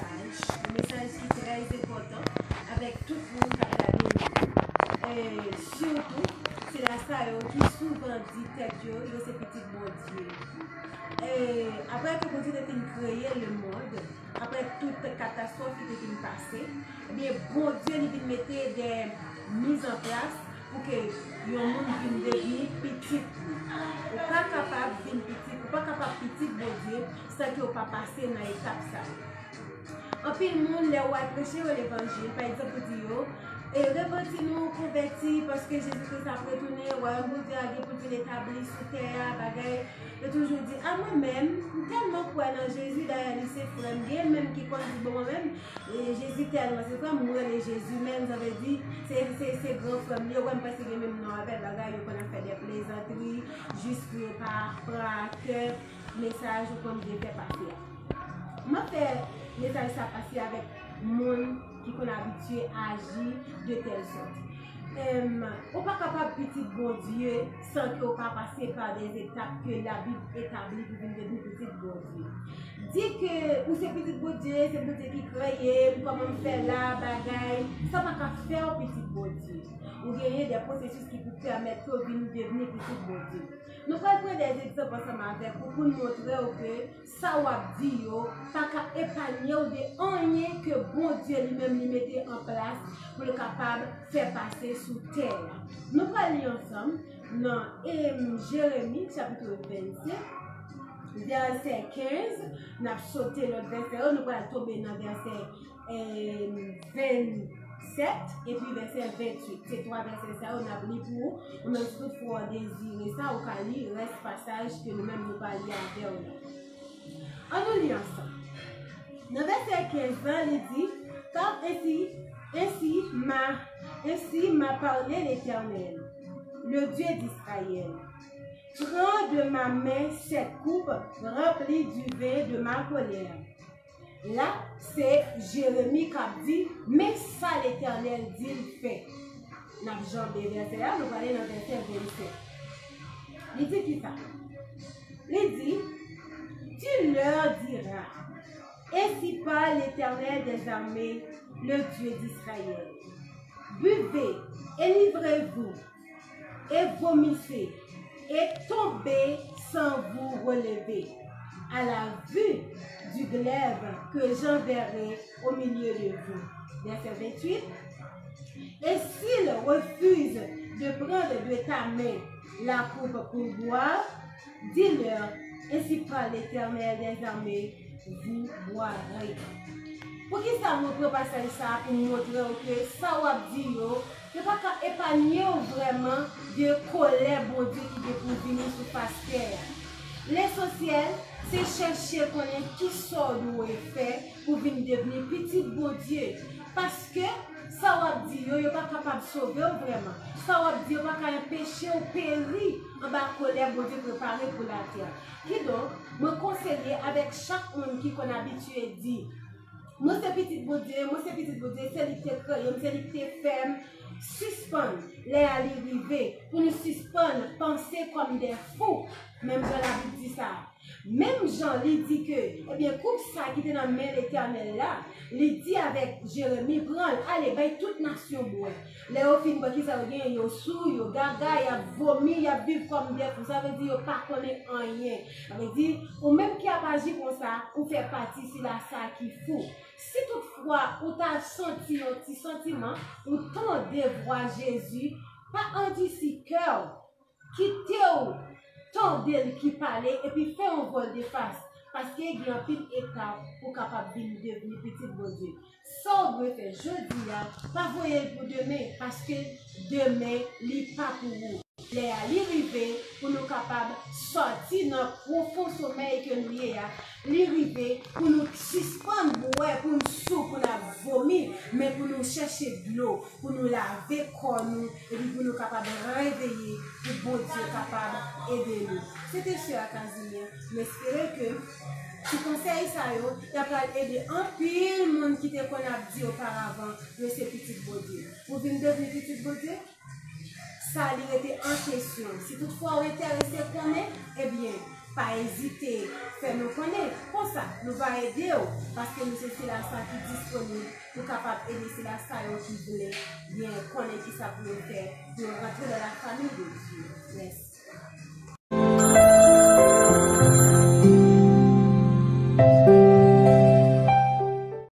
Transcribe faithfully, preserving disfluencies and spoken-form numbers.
Yon mesaj ki trè enpòtan avèk tout moun k ap gade nou. E sitou, sila sa yo ki souvan di tèt yo, yo se pitit Bondye. E apre ke Bondye te fin kreye lemonn, apre tout katastwòf ki te fin pase, ebyen, Bondye li vin mete de mizanplas pou ke yon moun vin devni pitit li. Ou pa kapab vin pitit, ou pa kapab pitit Bondye san ke w pa pase nan etap sa yo. Anpil moun, lè w al preche yo levanjil, pa egzanp, ou di yo, e repanti nou, konvèti, paske Jezi Kris ap retounen, wayòm Bondye a gen pou l vin etabli sou tè a, bagay. Yo toujou di, a mwen menm, m tèlman kwè nan Jezi, dayè li se frè m, gen menm ki konn di, bon, mwen menm, e, Jezi tèlman se frè m, mwen rele Jezi menm, sa vle di, se, se, se gran frè m, yo wè m prèske gen menm non avè l, bagay, yo konn ap fè de plezantri, jis pou yo pa pran a kè mesaj ou konn byen fè pase a. M ap fè mesaj sa pase avèk moun ki konn abitye aji de tèl sòt. Em, ou pa kapab pitit Bondye san ke w pa pase pa de etap ke Labib etabli pou vin devni pitit Bondye. Di ke ou se pitit Bondye, se Bondye ki kreye m, kòman m fè la, bagay, sa pa ka fè w pitit Bondye. Ou genyen de pwosesis ki pou pèmèt ke w vin devni pitit Bondye. Nou pral pran de egzanp ansanm avèk ou pou n montre w ke sa w ap di yo pa ka epanye w de anyen ke Bondye li menm li mete an plas pou l kapab fè pase sou tè a. Nou pral li ansanm nan, em, Jeremi, chapit vennsenk, vèsè kenz, n ap sote lòt vèsè yo, nou pral tonbe nan vèsè, em, vennsèt epi vèsè venntuit. Se twa vèsè sa yo n ap li pou ou. Ou menm, si toutfwa w dezire sa, ou ka li rès pasaj ke nou menm nou pral li avè w la. An nou li ansanm. Nan vèsè kenz lan, li di, car ainsi, ainsi m'a, ainsi m'a parlé l'Éternel, le Dieu d'Israël. Prends de ma main cette coupe remplie du vin de ma colère. La, se Jeremi k ap di, men sa Letènèl di l fè. N ap janbe vèsè a, nou prale nan vèsè vennsenk. Li di kisa? Li di, Tu leur diras, Ainsi parle l'Éternel des armées, le Dieu d'Israël. Buvez, enivrez-vous, et vomissez, et tombez sans vous relever, à la vue du glaive que j'enverrai au milieu de vous. Verset vingt-huit. Et s'ils refusent de prendre de ta main la coupe pour boire, dis-leur, Ainsi parle l'Éternel des armées, vous boirez. Poukisa mwen pran pasaj sa a pou m montre w ke sa w ap di yo, yo pa ka epanye w vrèman de kòlè Bondye ki gen pou vini sou fas tè a? Lesansyèl, se chèche konnen kisa w dwe fè pou vin devni pitit Bondye. Paske sa w ap di yo, yo pa kapab sove w vrèman. Sa w ap di yo pa ka anpeche w peri anba kòlè Bondye prepare pou latè. Kidonk, mwen konseye avèk chak moun ki konn abitye di, Mwen se pitit Bondye, mwen se pitit Bondye, se li ki te kreye m, se li ki te fè m. Sispann, lè a li rive, pou nou sispann panse kòm de fou, menm jan Labib di sa. Menm jan li di ke, ebyen, koup sa ki te nan men Letènèl la, li di avèk Jeremi, Pran l, ale, bay tout nasyon bwè. Lè yo fin bwè, kisa yo genyen? Yo sou, yo gaga, y ap vomi, y ap viv kòm de fou. Sa vle di yo pa konnen anyen. Sa vle di, ou menm ki ap aji konsa, ou fè pati sila sa ki fou. Si toutfwa ou ta santi yon ti santiman, ou tande vwa Jezi, pa andisi kè w. Kite w tande l ki pale epi fè yon vòl de fas, paske gen anpil etap pou w kapab vin devni pitit Bondye. Sa w dwe fè jodi a, pa voye l pou demen, paske demen li pa pou ou. Lè a li rive pou nou kapab sòti nan pwofon somèy ke nou ye a. Li rive pou nou sispann bwè, pou n sou, pou n ap vomi, men pou nou chèche dlo, pou nou lave kò nou, epi pou nou kapab reveye, pou Bondye kapab ede nou. Se te sè a Casimir. M espere ke ti konsèy sa yo, y ap pral ede anpil moun ki te konn ap di oparavan yo se pitit Bondye. Ou vin devni pitit Bondye? Sa li rete an kesyon. Si toutfwa w enterese konnen, ebyen, pa ezite fè nou konnen. Konsa, nou va ede w, paske nou se sila sa ki disponib pou kapab ede sila sa yo ki vle byen konnen kisa pou yo fè pou yo rantre nan la famille de Dieu.